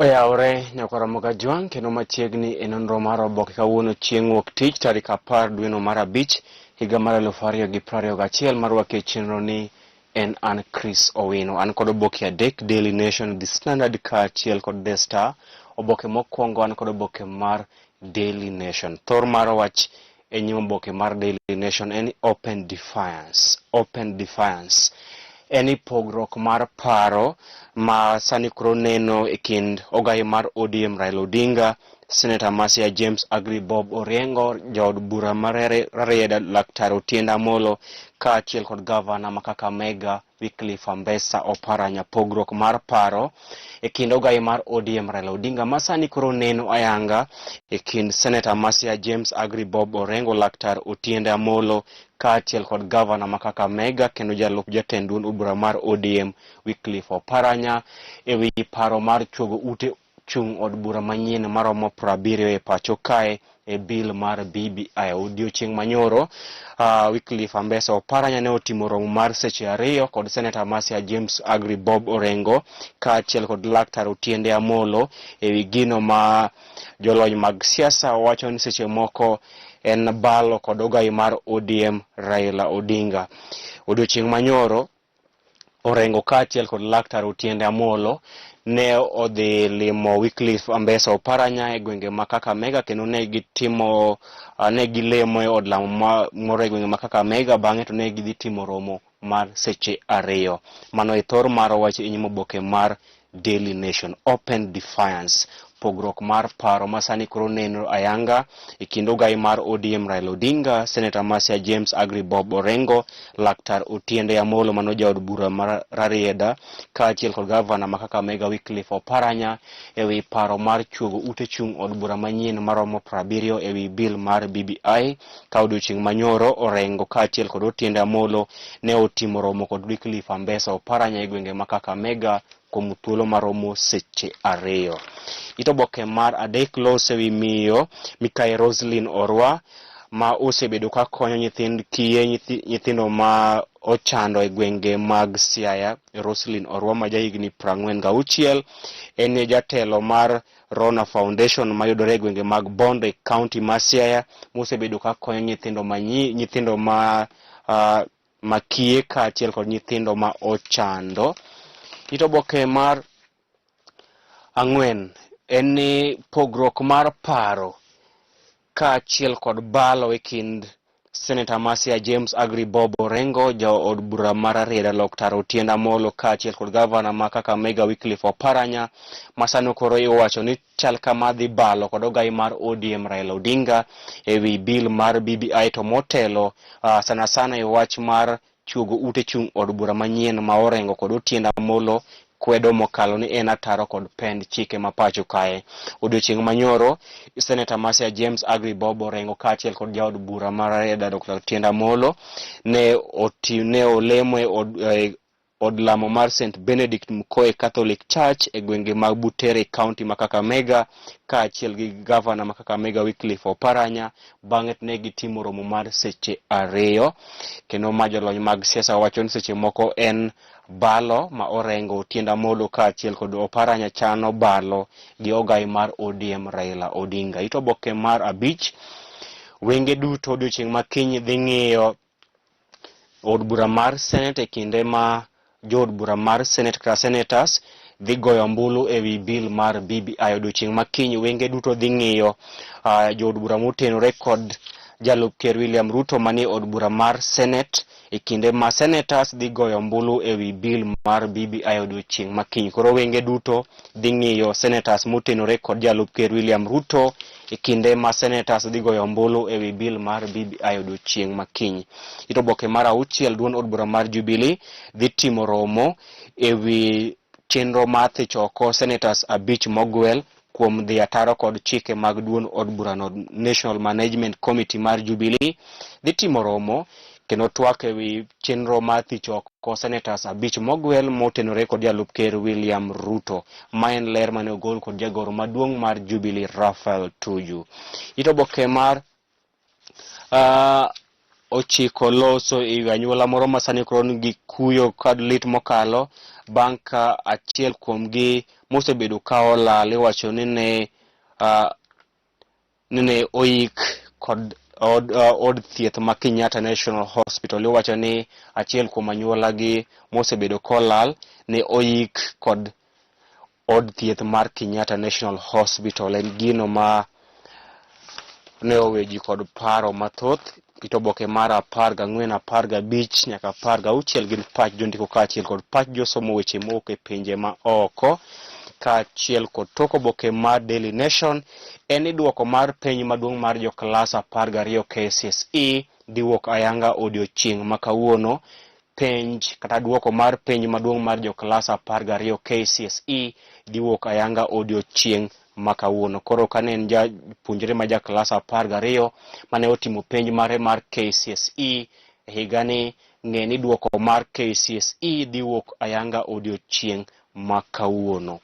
Oyawore nyakwara Mogajwang' kendo machiegni e nonro mar oboke kawuono chieng' wuok tich tarik 10 dweno mar 5 higa mar 2021 marwaki e chenro ni en an Chris Owino. An kod oboke adek Daily Nation, The Standard kaachiel kod The Star. Oboke mokwongo an kod oboke mar Daily Nation. Thor mar wach e nyim oboke mar Daily Nation en ni open defiance. Open defiance en ni pogruok mar paro ma sani koro neno e kind ogayi mar ODM Raila Odinga, Senator Masia James Agri Bob Orengo, jaod bura ma Rarieda Laktar Otiende Amolo kaachiel kod gavana ma Kakamega Wycliffe Ambesa Oparanya. Pogruok mar paro e kind ogayi mar ODM Raila Odinga ma sani koro neno ayanga e kind Senator Masia James Agri Bob Orengo, Laktar Otiende Amolo kaachiel kod gavana ma Kakamega kendo jalup jatend duond od bura mar ODM Wycliffe Oparanya e wi paro mar chuogo ute chung' od bura manyien maromo 70 e pacho kae e bill mar BBI. Odiochieng' manyoro, Wycliffe Ambesa Oparanya ne otimo romo mar seche 2 kod Senator Masia James Agri Bob Orengo kaachiel kod Laktar Otiende Amolo e wi gino ma jolony mag siasa wacho ni seche moko en balo kod ogai mar ODM Raila Odinga. Odiochieng' manyoro, Orengo kaachiel kod Laktar Otiende Amolo ne odhi limo Wycliffe Ambesa Oparanya e gwenge ma Kakamega kendo ne gitimo ne gilemo e od lamo moro e gwenge ma Kakamega bang'e to ne gidhi timo romo mar seche 2. Mano e thor mar wach e nyim oboke mar Daily Nation. Open defiance, pogruok mar paro ma sani koro neno ayanga e kind ogai mar ODM Raila Odinga, Senator Masia James Agri Bob Orengo, Laktar Otiende Amolo mano jaod bura ma Rarieda kaachiel kod gavana ma Kakamega Wycliffe Oparanya e wi paro mar chuogo ute chung' od bura manyien maromo 70 e wi bill mar BBI. Ka odiochieng' manyoro Orengo kaachiel kod Otiende Amolo ne otimo romo kod Wycliffe Ambesa Oparanya e gwenge ma Kakamega kuom thuolo maromo seche 2. It oboke mar adek lose wi miyo Mikai Roslyn Orwa ma osebedo ka konyo nyithind kiye nyithindo ma ochando e gwenge mag Siaya. Roslyn Orwa ma jahigni 46 en e jatelo mar Rona Foundation mayudore e gwenge mag Bondo e county ma Siaya mosebedo ka konyo nyithindo ma nyithindo ma makiye kaachiel kod nyithindo ma ochando. It oboke mar 4 en ni pogruok mar paro kaachiel kod balo e kind Senator Masia James Agri Bob Orengo, jaod bura mar Rarieda Laktar Otiende Amolo kaachiel kod gavana ma Kakamega Wycliffe Oparanya ma sani koro iwacho ni chal kama dhi balo kod ogai mar ODM Raila Odinga e wi bill mar BBI to motelo sana sana e wach mar chuogo ute chung' od bura manyien ma Orengo kod Otiende Amolo kwedo mokalo ni en ataro kod pend chike ma pacho kae. Odiochieng' manyoro, Senator Masia James Agri Bob Orengo kaachiel kod jaod bura mar Rarieda Dr. Otiende Amolo ne olemo e od lamo mar St. Benedict Mkoe Catholic Church e gwenge mag Butere County ma Kakamega kaachiel gi gavana ma Kakamega Wycliffe Oparanya. Bang'e ne gitimo romo mar seche 2 kendo ma jolony mag siasa wacho ni seche moko en balo ma Orengo, Otiende Amolo kaachiel kod Oparanya chano balo gi ogai mar ODM Raila Odinga. It oboke mar 5, wenge duto odiochieng' ma kiny dhi ng'iyo od bura mar Senate e kinde ma jood bura mar Senate kata senators dhi goyo ombulu e wi bill mar BBI. Odiochieng' ma kiny wenge duto dhi ng'iyo jood bura motenore kod jalup ker William Ruto manie od bura mar Senate e kinde ma senators dhi goyo ombulu e wi bill mar BBI odiochieng' ma kiny. Koro wenge duto dhi ng'iyo senators motenore kod jalup ker William Ruto e kinde ma senators dhi goyo ombulu e wi bill mar BBI odiochieng' ma kiny. It oboke mar 6, duond od bura mar Jubilee dhi timo romo e wi chenro mar thicho oko senators 5 mogwel kuom dhi ataro kod chike mag duond od burano. National Management Committee mar Jubilee dhi timo romo kendo twak e wi chenro mar thicho oko senators 5 mogwel motenore kod jalup ker William Ruto. Ma en ler mane ogol kod jagoro maduong' mar Jubilee Raphael Tuju. It oboke mar ochiko loso e wi anyuola moro ma sani koro nigi kuyo kod lit mokalo bang' ka achiel kuomgi mosebedo ka olal iwacho ni ne ni ne oik kod od thieth ma Kenyatta National Hospital. Iwacho ni achiel kuom anyuolagi mosebedo kolal ne oik kod od thieth mar Kenyatta National Hospital. En gino ma ne owe ji kod paro mathoth. It oboke mar 14, 15 nyaka 16 gin pach jondiko kaachiel kod pach josomo weche mowuok e pinje ma oko kaachiel kod tok oboke mar Daily Nation en ni duoko mar penj maduong' mar joklas 12 KCSE dhi wuok ayanga odiochieng' ma kawuono. Penj kata duoko mar penj maduong' mar joklas 12 KCSE dhi wuok ayanga odiochieng' ma kawuono. Koro kane en japuonjre ma ja klas 12 mane otimo penj mare mar KCSE e higani, ng'e ni duoko mar KCSE dhi wuok ayanga odiochieng' ma kawuono.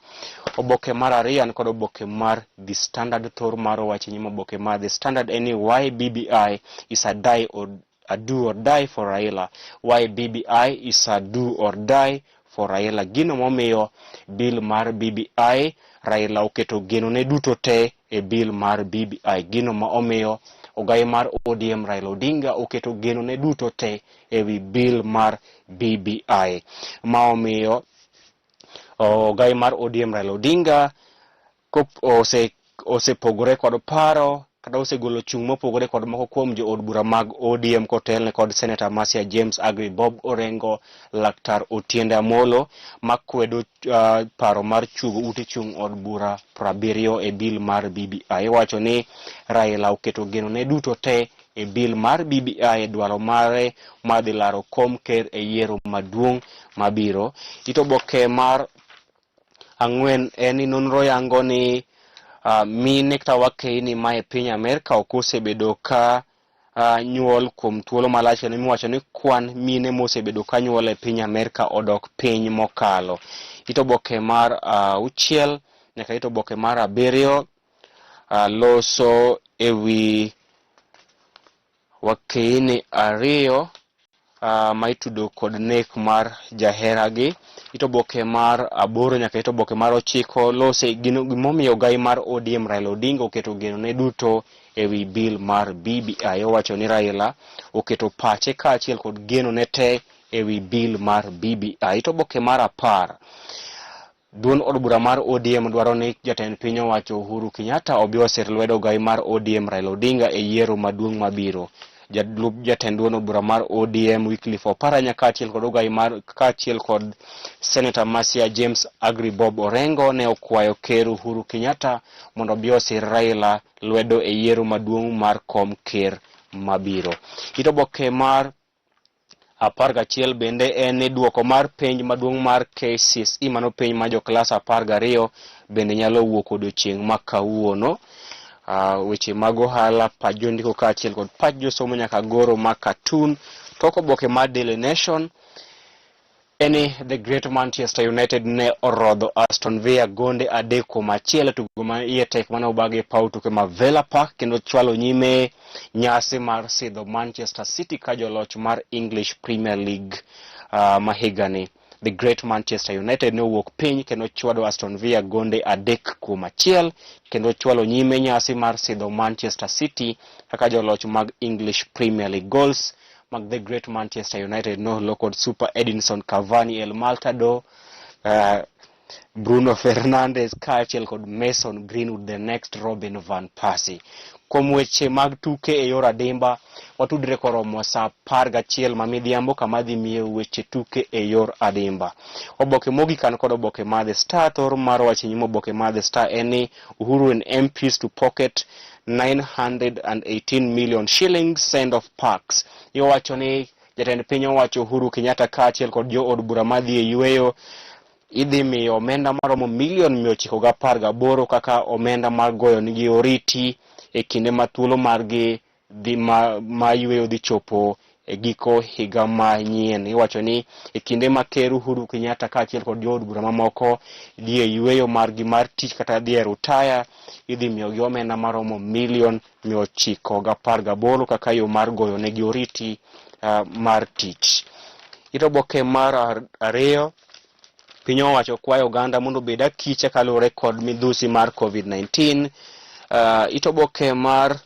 Oboke mar ariyo an kod oboke mar The Standard. Thor mar owacho nyim oboke mar The Standard en ni why BBI is a die or a do or die for Raila. Why BBI is a do or die for Raila. Gino momiyo bill mar BBI Raila oketo geno ne duto te e bill mar BBI. Gino ma omiyo ogai mar ODM Raila Odinga oketo geno ne duto te e wi bill mar BBI. Ma omiyo ogai mar ODM Raila Odinga osepogore kod paro kata osegolo chung' mopogore kod moko kuom jood bura mag ODM kotelne kod Senator Masia James Agri Bob Orengo, Laktar Otiende Amolo makwedo paro mar chuogo ute chung' od bura 70 e bill mar BBI. Iwacho ni Raila oketo geno ne duto te e bill mar BBI e dwaro mare mar dhi laro kom ker e yiero maduong' mabiro. It oboke mar ang'wen en ni nonro yango ni mine kata wakeyni ma e piny Amerka ok osebedo ka nyuol kuom thuolo malach kendo miwacho ni kwan mine mosebedo ka nyuol e piny Amerka odok piny mokalo. It oboke mar auchiel nyaka it oboke mar abiriyo loso e wi wakeyni ariyo ma itudo kod nek mar jaheragi. It oboke mar aboro nyaka it oboke mar ochiko lose gimomiyo ogai mar ODM Raila Odinga oketo geno ne duto e wi bill mar BBI. Owacho ni Raila oketo pache kaachiel kod geno ne te e wi bill mar BBI. It oboke mar 10 Duond od bura mar ODM dwaro ni jatend piny owacho Uhuru Kenyatta obi osir lwedo ogai mar ODM Raila Odinga e yiero maduong' mabiro. Jalup jatend duond od bura mar ODM Wycliffe Oparanya kaachiel kod ogai mar kaachiel kod Senator Masia James Agri Bob Orengo ne okwayo Ker Uhuru Kenyatta mondo obi osir Raila lwedo e yiero maduong' mar kom ker mabiro. It oboke mar 11 bende en ni duoko mar penj maduong' mar KCSE mano penj ma joklas 12 bende nyalo wuok odiochieng' ma kawuono. Weche mag ohala pach jondiko kaachiel kod pach josomo nyaka goro ma cartoon. Tok oboke mar Daily Nation en the great Manchester United ne orodho Aston Villa gonde 3-1 e tugo ma iye tek mane obagi e paw tuke ma Villa Park kendo chwalo nyime nyasi mar sidho Manchester City ka joloch mar English Premier League ma higani. The great Manchester United ne owuok piny kendo chwado Aston Villa gonde 3-1 kendo chwalo nyime nyasi mar sidho Manchester City kaka joloch mag English Premier League. Goals mag the great Manchester United nohlo kod Super Edinson Cavani, El Matador, Bruno Fernandes kaachiel kod Mason Greenwood, the next Robin van Persie. Kuom weche mag tuke e yor adimba, watudre koromo saa 11 ma midhiambo kama dhi miyo weche tuke e yor adimba. Oboke mogik an kod oboke mar The Star. Thor mar wach nyim oboke mar The Star en ni Uhuru and MPs to pocket 918 million shillings send off packs. Iwacho ni jatend piny owacho Uhuru Kenyatta kaachiel kod jo od bura madhi e yweyo idhi miyo omenda maromo milion 918 kaka omenda mar goyo nigi oriti e kinde ma thuolo margi dhi ma yweyo dhi chopo e giko higa manyien. Iwacho ni e kinde ma Ker Uhuru Kenyatta kaachiel kod jood bura mamoko dhi e yueyo margi mar tich kata dhi e rutaya, idhi miyogi omenda maromo milion 918 kaka yo mar goyo negi oriti mar tich. It oboke mar ariyo, piny owacho kwayo oganda mondo obed akicha kaluwore kod midhusi mar COVID-19. It oboke mar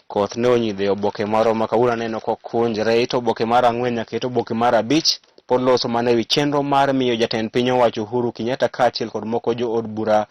koth ne onyidho e oboke moro ma kawuono aneno kokunjre. It oboke mar ang'wen nyaka it oboke mar abich pod loso mana ewi chenro mar miyo jatend piny owacho Uhuru Kenyatta kaachiel kod moko jood bura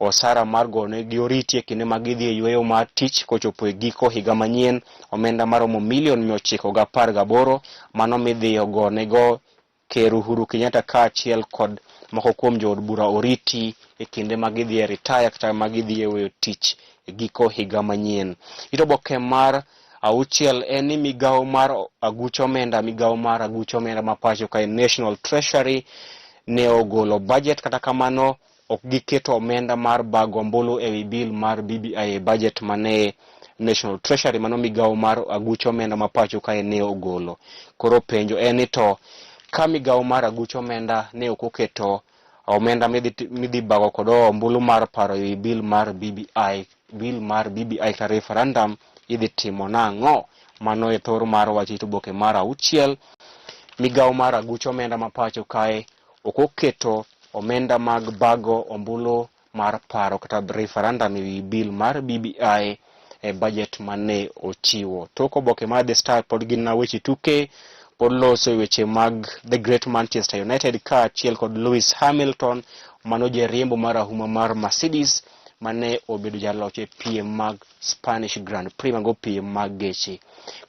osara mar gonegi oriti e kinde ma gidhi e yueyo mar tich kochopo e giko higa manyien. Omenda maromo milion 918 mano midhiyo gonego Ker Uhuru Kenyatta kaachiel kod moko kuom jood bura oriti e kinde ma gidhi e ritaya kata ma gidhi e weyo tich e giko higa manyien. It oboke mar auchiel en ni migawo mar aguch omenda, migawo mar aguch omenda ma pacho kae National Treasury ne ogolo budget, kata kamano ok giketo omenda mar bago ombulu ewi bill mar BBI e budget mane National Treasury, mano migawo mar aguch omenda ma pacho kae ne ogolo. Koro penjo en ni to ka migawo mar aguch omenda ne ok oketo omenda midhi bago kod ombulu mar paro ewi bill mar BBI, bill mar BBI kata referendum idhi timo nang'o? Mano e thor mar wach it oboke mar auchiel. Migawo mar aguch omenda ma pacho kae ok oketo omenda mag bago ombulu mar paro kata referendum ewi bill mar BBI e budget mane ochiwo. Tok oboke mar The Star pod gin na weche tuke, pod loso e weche mag The Great Manchester United kaachiel kod Lewis Hamilton mano jariembo marahuma mar Mercedes mane obedo jaloch e piem mag Spanish Grand Prix mago piem mag geche.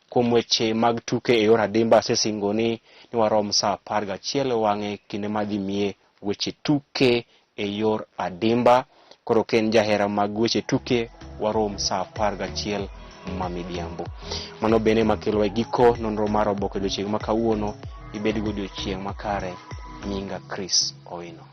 Kuom weche mag tuke e yor adimba asesingo ni warom saa 11 e wang'e kinde madhi miye weche tuke e yor adimba. Koro ka in jahera mag weche tuke, warom saa 11 ma midhiambo. Mano bende makelo e giko nonro mar oboke odiochieng' ma kawuono. Ibed gi odiochieng' makare. Nyinga Chris Owino.